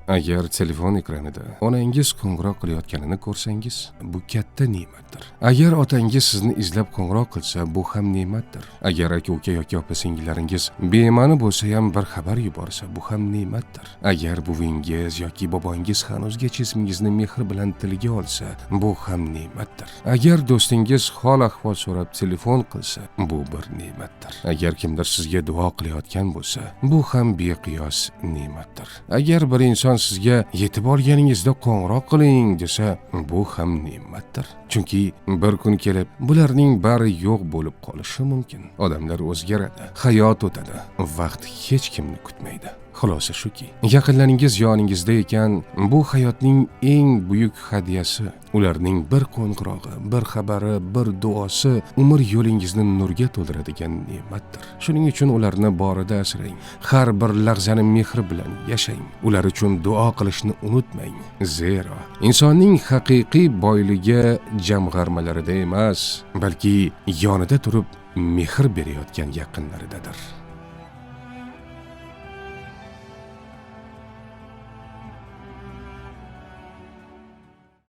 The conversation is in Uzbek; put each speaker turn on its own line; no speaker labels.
Agar telefon ekranida onangiz qo'ng'iroq qilayotganini ko'rsangiz, bu katta ne'matdir. Agar otangiz sizni izlab qo'ng'iroq qilsa, bu ham ne'matdir. Agar aka-uka yoki opa-singillaringiz bema'ni bo'lsa ham bir xabar yuborsa, bu ham ne'matdir. Agar buvingiz yoki bobongiz hanuzgacha ismingizni mehr bilan tilga olsa, bu ham ne'matdir. Agar do'stingiz hol ahvol so'rab telefon qilsa, bu bir ne'matdir. Agar kimdir sizga duo qilayotgan bo'lsa, bu ham beqiyos ne'matdir. Agar bir inson sizga yetib olganingizda qo'ng'iroq qiling desa, bu ham ne'matdir. Chunki bir kun kelib bularning bari yo'q bo'lib qolishi mumkin. Odamlar o'zgaradi, hayot o'tadi, vaqt hech kimni kutmaydi. Xulosa shuki, yaqinlaringiz yoningizda ekan, bu hayotning eng buyuk hadyasi. Ularning bir qo'ng'irog'i, bir xabari, bir duosi umr yo'lingizni nurga to'ldiradigan ne'matdir. Shuning uchun ularni borida asrang. Har bir lahzani mehr bilan yashang. Ular uchun duo qilishni unutmang. Zero insonning haqiqiy boyligi jamg'armalarida emas, balki yonida turib mehr berayotgan yaqinlaridadir.